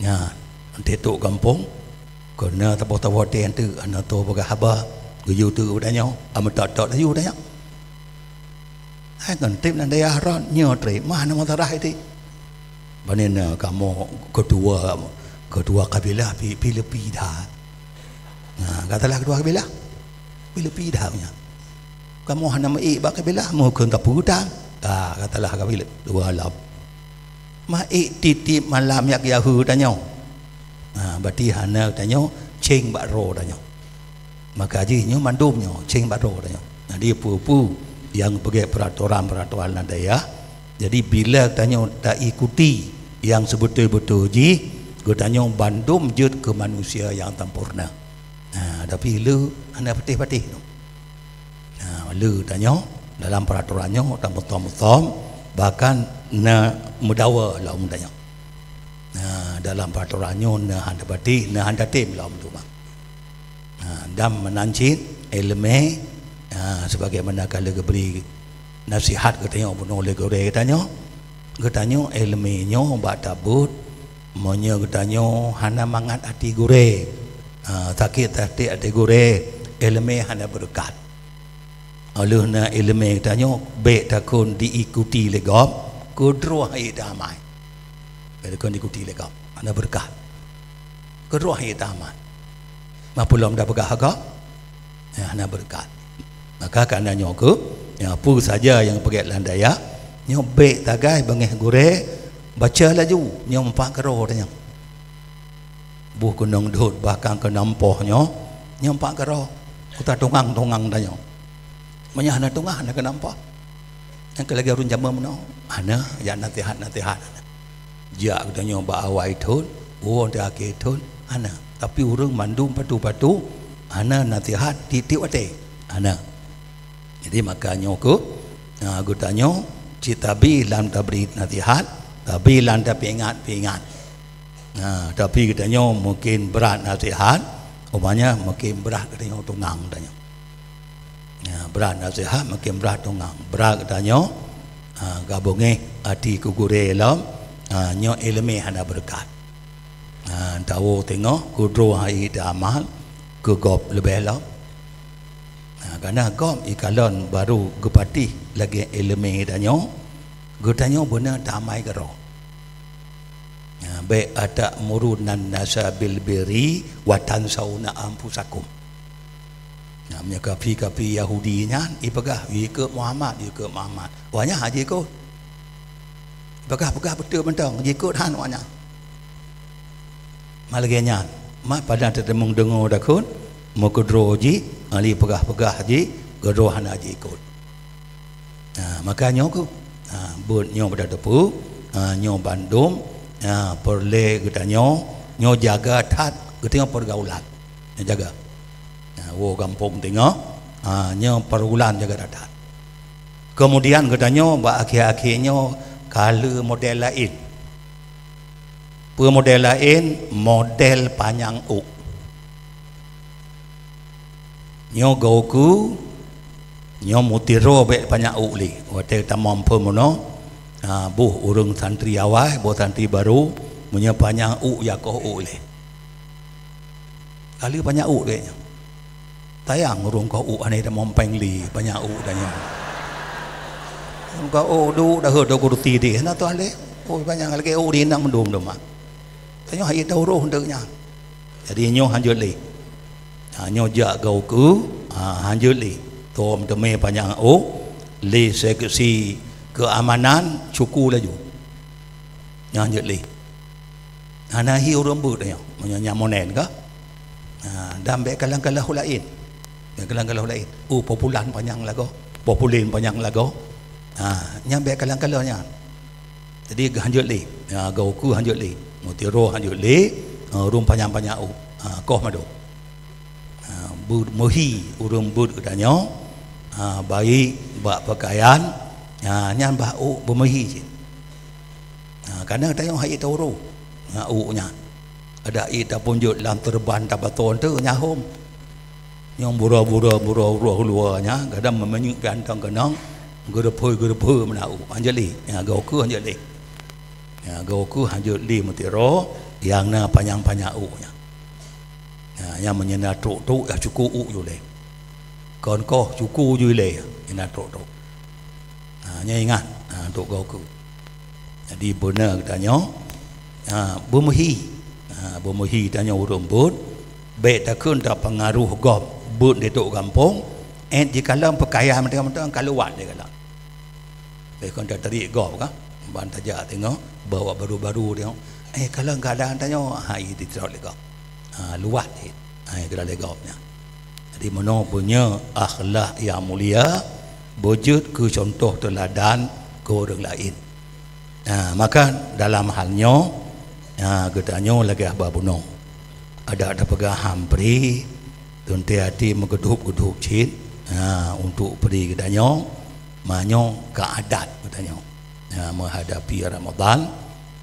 Nya, enteuk trok gampông, keu na saboh-saboh teuh enteuk, hana tô peugah haba, geuyue teuk geutanyoe, meutot-tot laju tanyoe. Hai ngon trép lam dayah rot, nyoe trép, mah na muhadarah itu. Bani na kamoe ketua, ketua kabilah pi, pi leupie that. Nah, gata lah ketua kabilah. Pi leupie that nyan. Kamoe hana meuék bak kabilah, meukeuen tapeue tan. Ah, gata lah kabilah dua lom. Mah ék tiep-tiep malam jak yahu tanyoe. Ha, berarti hana tanyoe ceng bak droe tanyoe. Maka jih nyoe mandum nyoe ceng bak droe tanyoe. Jadi peue-peue nyang peugét peraturan-peraturan lam dayah, jadi bila tanyoe taikuti nyang seubeutôi-beutôi jih, geutanyoe bandum jeuet keu manusia nyang sampoereuna. Ha, tapi le hana patéh-patéh tu. Ha, le tanyoe dalam peraturan nyoe tameusom-som, bahkan na meudawa lom tanyoe. Ha, dalam peraturan nyoe na hana patéh, na hana tem lom tu mah. Ha, dan meunan cit iéleumé, ha, sebagaimana ka lheueh geubri nasihat geutanyoe bunoe lé gurée geutanyoe, geutanyoe iéleumé nyoe bak tabeuet, meunyoe geutanyoe hana mangat até gurée, ha, sakét até, até gurée, iéleumé hana beureukat. Óh lheueh na iéleumé geutanyoe bék takon diikuti lé gob, keudroe hai damai. Bék takon diikuti lé gob, hana beureukat. Keudroe hai damai. Mah peulom tapeugah gob, ya, hana beureukat. Maka kareuna nyoe keuh, ya, peue saja nyang peugét lam dayah, nyoe bék tagai beungéh gurée, baca laju, nyoe meupat keudroe tanyoe. Boh keunong dot bahkan keunong poh nyoe, nyoe meupat keudroe. Utak tungang-tungang tanyoe. Meunyoe hana tungang, hana keunong poh. Nyang keu lagée ureuëng jameun meunoe, hana, ya, nasihat-nasihat. Jak geutanyoe bak awai thon, woe di akhé thon, hana. Tapi ureuëng mandum patu-patu, hana nasihat tiep-tiep watée. Hana. Jadi maka nyoe keuh, ha, geutanyoe cit tabi lam tabri nasihat, tabi lam tapeuingat-peuingat. Ha, tapi geutanyoe mungkin brat nasihat, umpamanya mungkin brat geutanyoe tungang tanyoe. Ya, brat nasihat makin brat tungang. Brat geutanyoe, ha, ka beungéh até keu gurée lom, ha, nyoe iéleumé hana beureukat. Ha, tawoe teungoh keudroe hai taamal keu gob leubeh lom. Ha, kareuna gob ikalon barô geupatéh lagée iéleumé tanyoe, geutanyoe beuna tamai keudroe. Ha, bék atamuruna nasa bil birri wa tansawna anfusakum. Nah, meunyoe kafi-kafi Yahudi nyan, ipeugah, "Ikot Muhammad, ikot Muhammad." Awaknyan hana jikot. Peugah-peugah beutôi mantong, jikot han awaknyan. Mah lagée nyan, mat padan teuteumong deungoe takot, meukeudroe jih, ahli peugah-peugah jih, keudroe hana jikot. Ha, maka nyoe keuh, ha, buet nyoe bak tateupeue, ha, nyoe bandum, ha, peureulée geutanyoe, nyoe jaga that geutanyoe peurgaulan. Nyoe jaga. Ha, woe gampông teungoh, ha, nyoe peurgaulan jaga that-that. Keumudian geutanyoe bak akhé-akhé nyoe ka le model laén. Peue model laén? Model panyang ôk. Nyoe geuku, nyoe mutiroe bék panyang ôk lé. Watée tamong phon meunoe, ha, boh ureuëng santri awai, boh santri barô, meunyoe panyang ôk, ya koh ôk lé. Ka le panyang ôk bék nyoe. Tayang ureuëng koh ôk hana tamong péng lé, panyang ôk tanyoe. Ureuëng koh ôk duek daheuet di kursi deh, hana tuah lé. Oh, panyang lagée ôk di inong mandum teuma. Tanyoe hai tauroh deuk nyan. Jadi nyoe hanjeuet lé. Ha, nyoe jak geuku, ha, hanjeuet lé. Tom teumé panyang ôk, lé seksi keamanan, cuku laju. Nyoe hanjeuet lé. Hana hi ureuëng beuet nyoe, meunyoe nyang monen ka. Ha, dan bék kalang-kalah laén. Bék kalang-kalah laén. Oh, populan panyang lagoe, populin panyang lagoe. Ha, nyan bék kalang-kalah nyan. Jadi hanjeuet lé. Ha, geuku hanjeuet lé. Mutiroe hanjeuet lé. Ha, ureuëng panyang-panyang ôk. Ha, koh mado. Ha, beu-, meuhi ureuëng beuet geutanyoe, ha, baik bak peukayan, ha, nyan bah ôk beumeuhi cit. Ha, kareuna tanyoe hai tauroh, ha, ôk nyan. Ada ie tapeunjot lam teureuban tabaton teuh nyahom. Nyang bura-bura, bura-bura luwa nyan, kadang meumanyuk piantong keunong, geureupeue-geureupeue meunan ôk. Hanjeuet lé, ha, geuku hanjeuet lé. Ha, geuku hanjeuet lé mutiroe, nyang na panyang-panyang ôk nyan. Ha, nyang meunyoe na trok-trok, ya cuku ôk ju lé. Kon koh cuku ju lé, nyang na trok-trok. Ha, nyoe ingat, ha, untuk geuku. Jadi beuna geutanyoe, ha, beumeuhi. Ha, beumeuhi tanyoe ureuëng beuet, bék takheun tapeungaroh gob beuet di trok gampông, eh, jikalon peukayan mantong-mantong kaluan jikalon. Bék kon tatarik gob ka. Ban tajak tengok, bawa baru-baru tengok. Eh, kalau keadaan tanyoe, ha, i ditrok lé gob. Ha, luwat cit. Ha, i keuda lé gob nyan. Jadi, meunoe beunyoe akhlak nyang mulia, beujeuet keu cuntoh teuladan keu ureuëng laén. Ha, maka dalam hal nyoe, ha, geutanyoe lagée haba bunoe. Adak tapeugah ham pri, teuntée até meugeudhop-geudhop cit, ha, untuk pri geutanyoe, meunyoe ka adat geutanyoe. Ha, meuhadapi Ramadhan,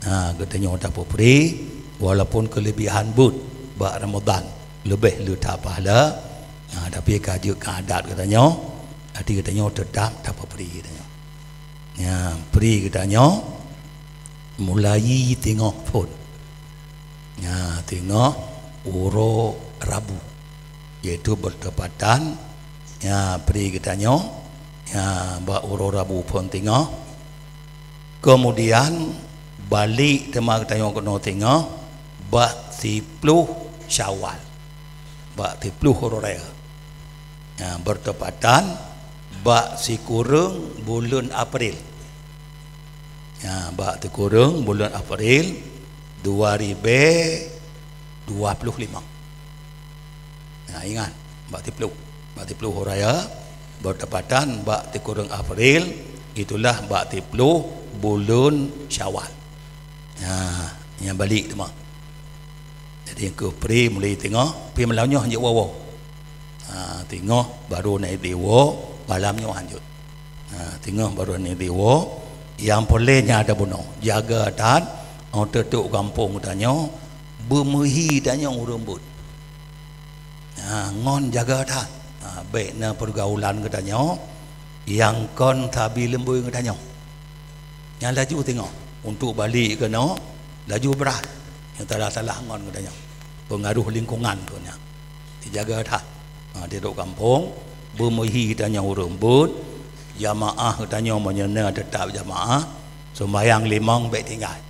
ha, geutanyoe tapeupri, walaupun keulebihan buet bak Ramadhan leubeh le that pahala, ha, tapi ka jeuet keu adat geutanyoe, até geutanyoe teutab tapeupri geutanyoe. Ya, pri geutanyoe mulai teungoh phon. Ya, teungoh uroe Rabu, yaitu bertepatan, ya, pri geutanyoe, ya, bak uroe Rabu phon teungoh. Kemudian, balek teuma geutanyoe keunoe teungoh bak siploh Syawal, bak siploh uroe raya. Ya, bertepatan bak sikureueng buleuen April. Ya, bak sikureueng buleuen April dua ribèe dua ploh limong. Ya, ingat, bak siploh. Bak siploh uroe raya, bertepatan bak sikureueng April, itulah bak siploh buleuen Syawal. Ya, nyang balek teuma. Jadi, keu pri mulai teungoh, pri malam nyoe hanjeuet woe-woe. Ha, teungoh baru na idéh woe, malam nyoe hanjeuet. Ha, teungoh baru na idéh woe, nyang peureulée nyan tabunoe. Jaga that, 'oh teutok gampông tanyoe, beumeuhi tanyoe ureuëng beuet. Ha, ngon jaga that. Ha, bék na peurgaulan geutanyoe nyang kon sabe leumboi geutanyoe. Nyang laju teungoh, untuk balek keunoe, laju brat. Nyang salah-salah ngon geutanyoe. Peungaroh lingkungan keu nyan. Dijaga that. Ha, di rot gampông, beumeuhi tanyoe ureuëng beuet, jamaah geutanyoe meunyoe na teutab jamaah, sumbayang limong bék tinggai.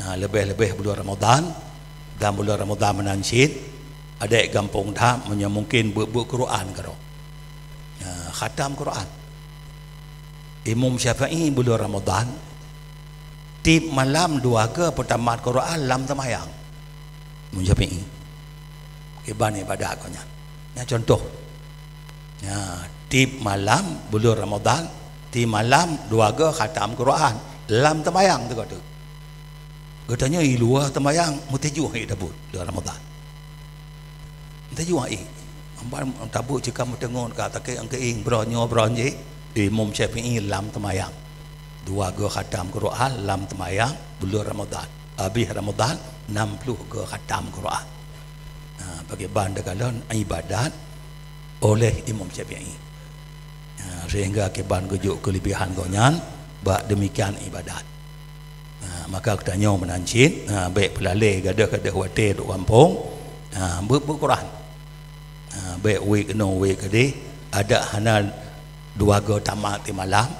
Ha, leubeh-leubeh buleuen Ramadhan, dan buleuen Ramadhan meunan cit, adak gampông that meunyoe mungken beuet-beuet Quran keudroe. Ha, khatam Quran. Imam Syafi'i buleuen Ramadhan, tieb malam dua keu peutamat Quran lam seumayang. Imam Syafi'i. Kiban ibadat gobnyan. Nyan contoh. Ya, tieb malam buleuen Ramadhan, tieb malam dua keu khatam Quran lam seumayang teuka teuk. Geutanyoe i luwa seumayang meutujoh hai tabeuet di Ramadhan. Meutujoh hai. Amban tabeuet cit ka meuteungon ka takée angkeueng bron nyoe bron jih. Imam Syafi'i lam seumayang. Dua keu khatam Quran lam seumayang buleuen Ramadhan. Habéh Ramadhan, nam ploh keu khatam Quran. Ha, pakriban takalon ibadat oleh Imam Syafi'i. Ha, sehingga kiban geujok keulebihan gobnyan bak demikian ibadat. Ha, maka geutanyoe meunan cit, ha, bék peulalé gadôh-gadôh watée trok gampông, ha, beuet-beuet Quran. Ha, bék wék keunoe wék keudeh, adak hana dua keu tamat tieb malam,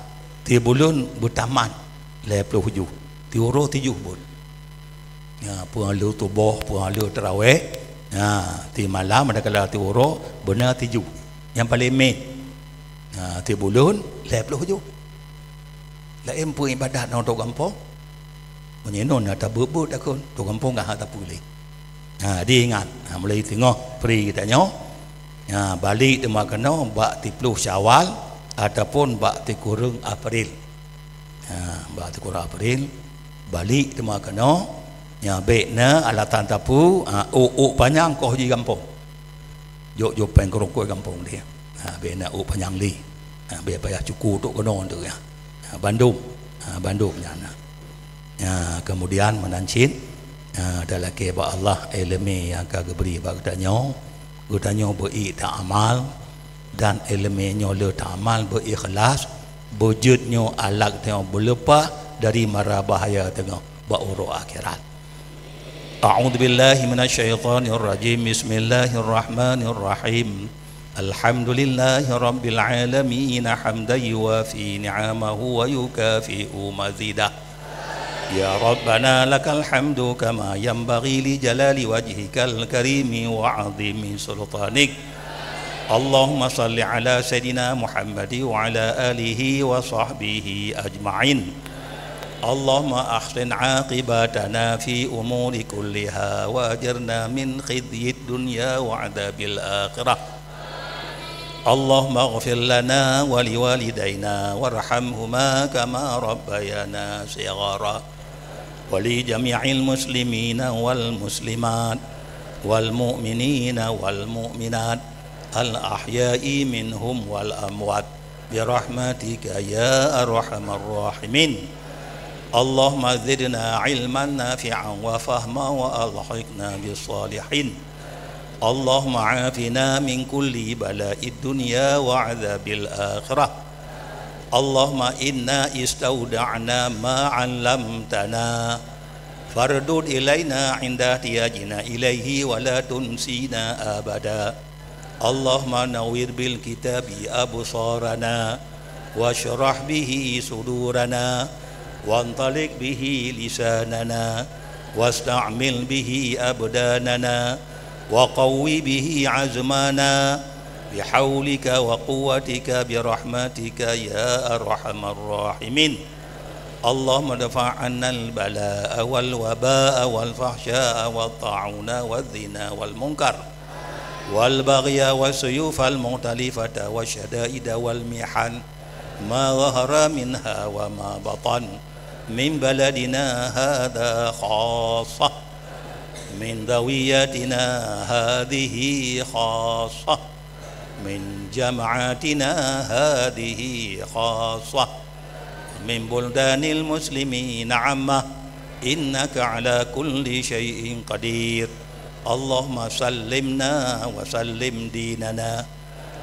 tieb buleuen beutamat lhée ploh juih, tieb uroe tujoh buet. Ya, peue lheueh tuboh, peue lheueh tarawih. Ya, tieb malam, adakala tieb uroe, beuna tujoh. Nyang paleng mét. Ya, tieb buleuen, lhée ploh juih. Laén peue ibadat ngon trok gampông. Meunyoe nyoe na tabeuet-beuet takheun, trok gampông ka hana tapeue lé. Ha, diingat. Ha, mulai teungoh pri geutanyoe. Ha, balek teuma keunoe bak siploh Syawal ataupun bak sikureueng April. Ha, bak sikureueng April, balek teuma keunoe, nyan bék na alasan sapeue, ha, ôk-ôk panyang koh jih gampông. Jok-jok péng keurukot gampông dia. Ha, bék na ôk panyang lé. Ha, bék payah cuko trok keunoe tu ya. Ha, bandum. Ha, bandum nyan. Ha, kemudian meunan cit, ha, talakée bak Allah iéleumé nyang ka geubri bak geutanyoe. Geutanyoe beu-ék taamal, dan iéleumé nyoe le taamal beu-ikhlas, beujeuet nyoe alat tanyoe beuleupah dari mara bahaya teungoh bak uroe akhirat. A'udzubillahi minasyaitonirrajim. Bismillahirrahmanirrahim. Alhamdulillahirabbil alamin, hamdan yuwafi ni'amahu wa yukafi'u mazidah. Ya Rabbana lakal hamdu kama yanbaghi li jalali wajhikal karimi wa 'azimi sultanik. Allahumma salli ala Sayyidina Muhammad wa ala alihi wa sahbihi ajma'in. اللهم أحسن عاقبتنا في أمور كلها وأجرنا من خزي الدنيا وعذاب الآخرة. اللهم اغفر لنا ولوالدينا وارحمهما كما ربيانا صغارا. ولجميع المسلمين والمسلمات والمؤمنين والمؤمنات الأحياء منهم والأموات برحمتك يا أرحم الراحمين. اللهم زدنا علما نافعا وفهما وألحقنا بالصالحين. اللهم عافنا من كل بلاء الدنيا وعذاب الآخرة. اللهم إنا استودعناك ما علمتنا فاردده إلينا عند احتياجنا إليه ولا تنسنا أبدا. اللهم نور بالكتاب أبصارنا واشرح به صدورنا وانطلق به لساننا واستعمل به أبداننا وقو به عزمنا بحولك وقوتك برحمتك يا أرحم الراحمين. اللهم ادفع عنا البلاء والوباء والفحشاء والطاعون والزنا والمنكر والبغي والسيوف المختلفة والشدائد والمحن ما ظهر منها وما بطن من بلدنا هذا خاصة، من ذوياتنا هذه خاصة، من جماعتنا هذه خاصة، من بلدان المسلمين عامة، إنك على كل شيء قدير. اللهم سلمنا وسلم ديننا،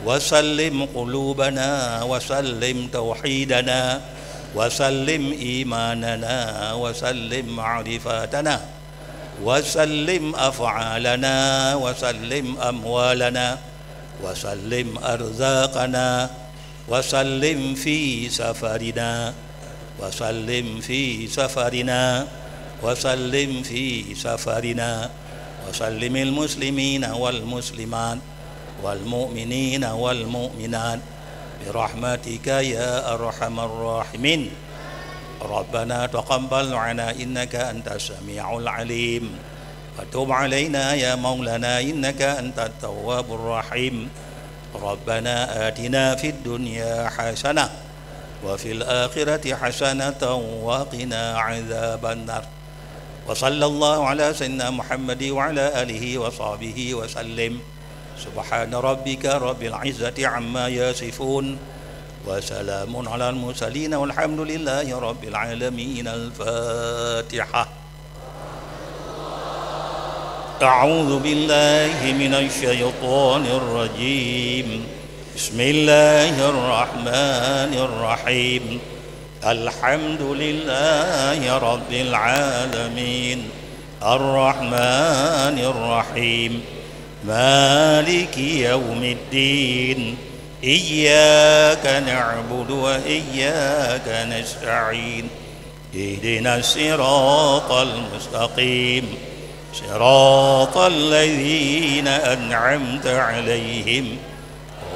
وسلم قلوبنا، وسلم توحيدنا، وسلم إيماننا، وسلم معرفتنا، وسلم أفعالنا، وسلم أموالنا، وسلم أرزاقنا، وسلم في سفرنا، وسلم في سفرنا، وسلم في سفرنا، وسلم المسلمين والمسلمات والمؤمنين والمؤمنات برحمتك يا أرحم الراحمين. ربنا تقبل منا إنك أنت السميع العليم، وتب علينا يا مولانا إنك أنت التواب الرحيم. ربنا آتنا في الدنيا حسنة وفي الآخرة حسنة وقنا عذاب النار. وصلى الله على سيدنا محمد وعلى آله وصحبه وسلم. سبحان ربك رب العزة عما يصفون، وسلام على المرسلين والحمد لله رب العالمين. الفاتحة. أعوذ بالله من الشيطان الرجيم. بسم الله الرحمن الرحيم. الحمد لله رب العالمين. الرحمن الرحيم. مالك يوم الدين. إياك نعبد وإياك نستعين. اهدنا الصراط المستقيم. صراط الذين أنعمت عليهم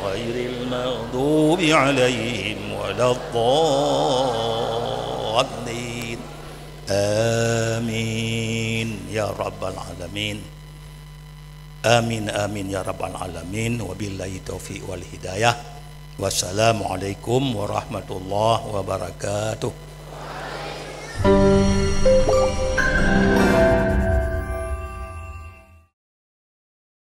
غير المغضوب عليهم ولا الضالين. آمين يا رب العالمين. آمين، آمين يا رب العالمين. وبالله التوفيق والهداية. والسلام عليكم ورحمة الله وبركاته.